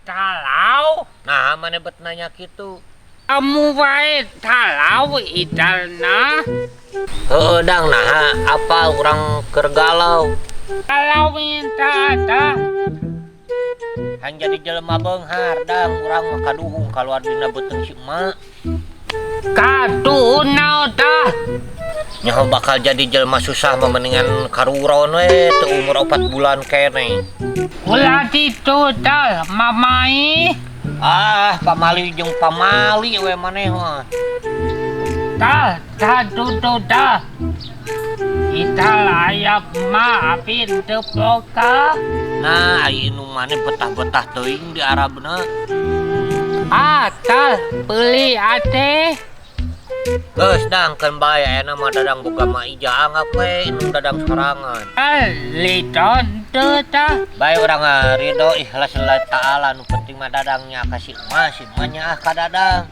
Talau. Nah, mana bet nanya gitu. Kamu wae talau idalna. Heeh, dang, nah apa urang keur galau? Talau minta ada. Han jadi jelema beunghar, dang, urang mah kaduhung kaluar dina beuteung si emak. Kaduhung naon tah? Nyaho bakal jadi jelema susah mah mendingan karuron we teu umur 4 bulan keneh. Ulah ditu tah mamai. Ah, pamali jeung pamali we maneh mah. Tah, tah tutu tah. Kita layak mah api teu boga. Nah, ai nu maneh betah-betah teuing di Arabna. Ah, tah beli ate. Geus dang keun bae ayeuna mah dadang boga maija anggap we indung dadang sorangan. Ah, lidon teu tah. Bae urang ridho ikhlas lillahi taala nu penting mah dadang nya ka si emak, si emak nyaah ka dadang.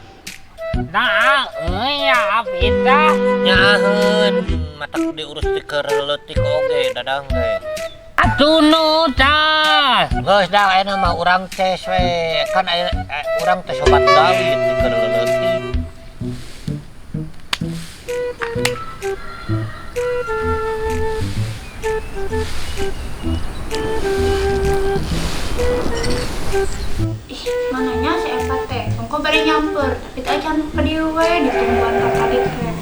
Nah, euy ya abi tah. Nyaaheun matak diurus ti keur leutik oge dadang teh. Atuh nu tah. Geus dang ayeuna mah urang ces we kan aya urang teh sobat David ti keur leutik. Ih, mananya si Eva teh? Ongko bari nyamper, tapi teh acan ka dieu we ditungguan ka tadi teh.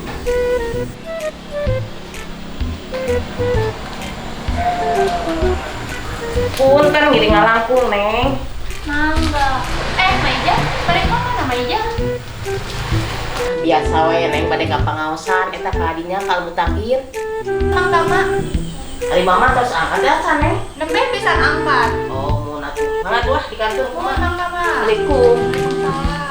Punten ngiring ngalangkung, Neng. Mangga. Maija, bari ka mana Maija? Biasa we Neng bade ka pangaosan eta ka adinya ka mutakhir. Mangga, Mak. Ari mama tos angkat ya can, Neng? Nembe pisan angkat. Oh, mun atuh. Mangga tuh ah di kantor kumaha? Mangga, Mak. Assalamualaikum. Waalaikumsalam.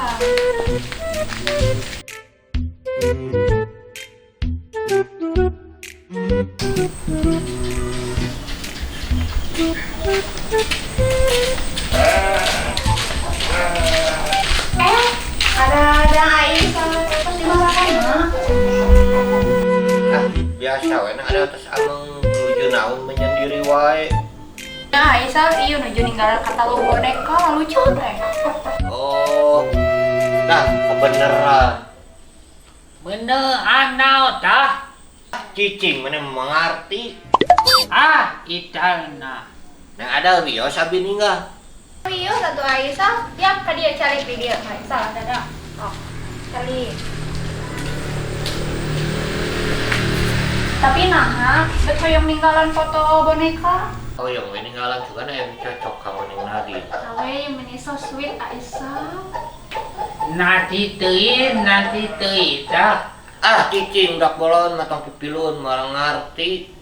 Ada Aisyah pasti masakan mah. Ah, biasa we nah ada atas ameng nuju naon menyendiri wae. Nah, Aisyah ieu nuju ninggal katalog boneka lucu teh. Oh. Nah, kebeneran. Bener naon tah? Cicing mana mengerti. Ah, idalna. Nah, ada wios abi ninggal. Wios atuh Aisyah, ya ka dia cari di dia Aisyah ada. Oh, cari. Tapi nah, bet hoyong ninggalan foto boneka. Oh, yang ninggalan juga nah yang cocok kamu ning Nadine. Awe yang meni so sweet Aisyah. Nanti teuing tah. Ah, cicing dak bolon matang pipilun malah ngarti.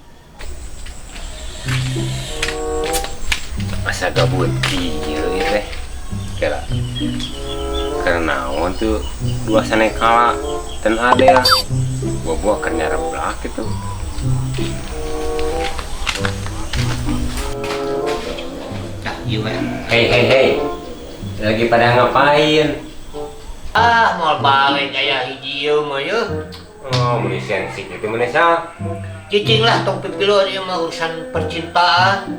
Masa gabut kieu ieu teh. Kira. Karena naon tuh dua sanekala dan Adel. Gua keur nyareblak gitu. Nah, ieu we. Hei hei hei. Lagi pada ngapain? Ah, moal balik aya hiji ieu mah yeuh. Oh, meni sensi gitu meni sa. Cicing lah tong pipilun ieu mah urusan percintaan.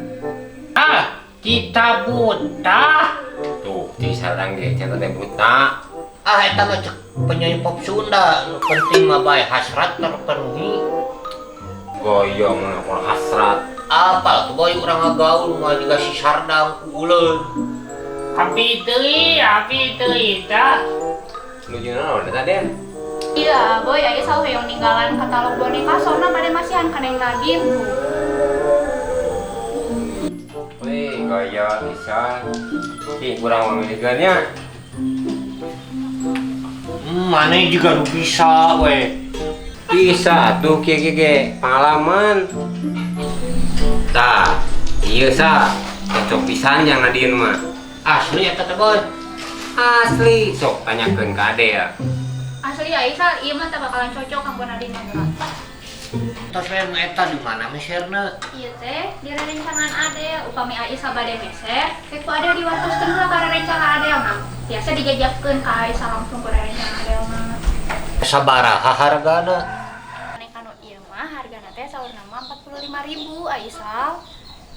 Ah, kita buta. Tuh, di sarang ge cenah teh buta. Ah, eta mah cek penyanyi pop Sunda, nu penting mah bae hasrat terpenuhi. Goyong mun hasrat. Apal tuh boy urang ngagaul mah juga si Sardang ku uleun. Abi teuing tah. Nuju naon eta Den? Iya, boy aya selalu hoyong ninggalan katalog boneka soalna bade masihan ka Neng Nadine tuh. Wih, gaya pisan. Ih, kurang memilihkeun nya. Mana juga nu bisa we. Bisa atuh kieu ge pengalaman. Tah, ieu sa cocok pisan yang Nadine mah. Asli eta teh boy. Asli, sok tanyakeun ka Adel. Asli Aisyah, ieu mah teh bakalan cocok kanggo Nadine mah. Tos we nu eta di mana meserna? Ieu teh di rerencangan Adel, upami Aisyah bade meser, teh ku Adel diwartoskeun heula ka rerencangan Adel mah. Biasa dijajakkeun ka Aisyah langsung ku rerencangan Adel mah. Sabaraha hargana? Boneka nu ieu mah hargana teh saurna mah 45.000 Aisyah.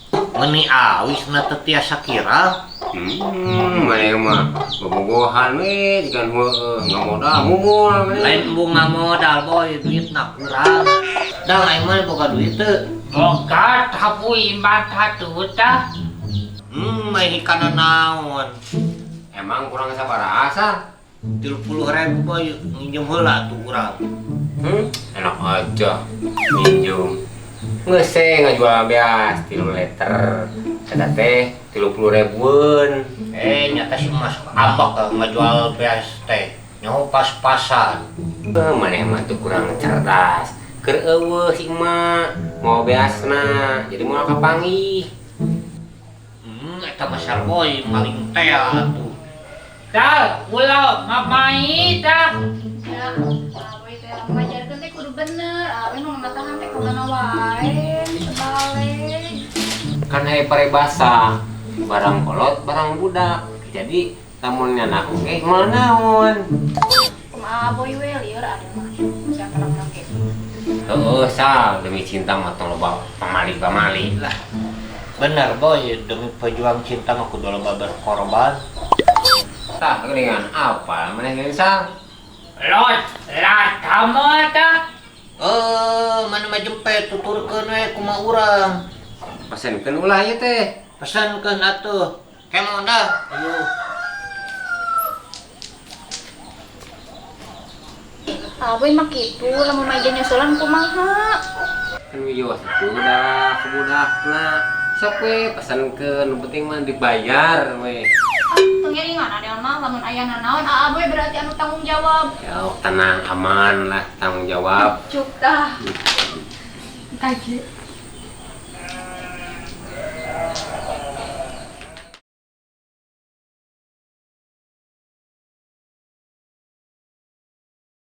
Meni awis na teu tiasa kira. Mana mah bobogohan we jigan heueuh ngamodal mumul maneh. Lain bunga modal boy, duitna kurang. Dang aing mah boga duit teu. Boga tapi mata tuh tah. Mah kana naon? Emang kurang sabaraha sa? 30.000 boy, nginjem heula tuh urang. Enak aja minjem. Geus ngajual beas 3 liter. Eta teh 30.000-eun. Nyata si Mas ambek ngajual beas teh. Nyaho pas-pasan. Maneh mah tuh kurang cerdas. Keur eueuh si emak mau beasna, jadi moal kapanggih. Eta mah sarboy maling teh atuh. Tah, ulah mamai tah. Ya, awe teh ngajarkeun teh kudu bener. Awe nu ngamatahan teh kumaha wae, sebalik. Kan aya paribasa, barang kolot, barang budak. Jadi lamun nyanak oge moal naon. Kumaha boy we lieur ade mah. Siang terang-terang ge. Heeh, sal demi cinta mah tong loba pamali-pamali lah. Bener boy, demi pejuang cinta mah kudu loba berkorban. Tah, geuningan apa maneh geus sal? Lot, latama tah. Mana mah jempe tuturkeun we kumaha urang. Pesenkeun ulah ieu teh. Pesenkeun atuh. Kemon dah. Ayo. Aboy mah kitu, lamun mah nyusulan kumaha? Kan wios atuh dah kabudakna. Sok we pesenkeun, nu penting mah dibayar we. Ah, teu ngiringan Adel mah lamun aya nanaon, Aboy berarti anu tanggung jawab. Ya, tenang aman lah tanggung jawab. Cuk tah. Kaje.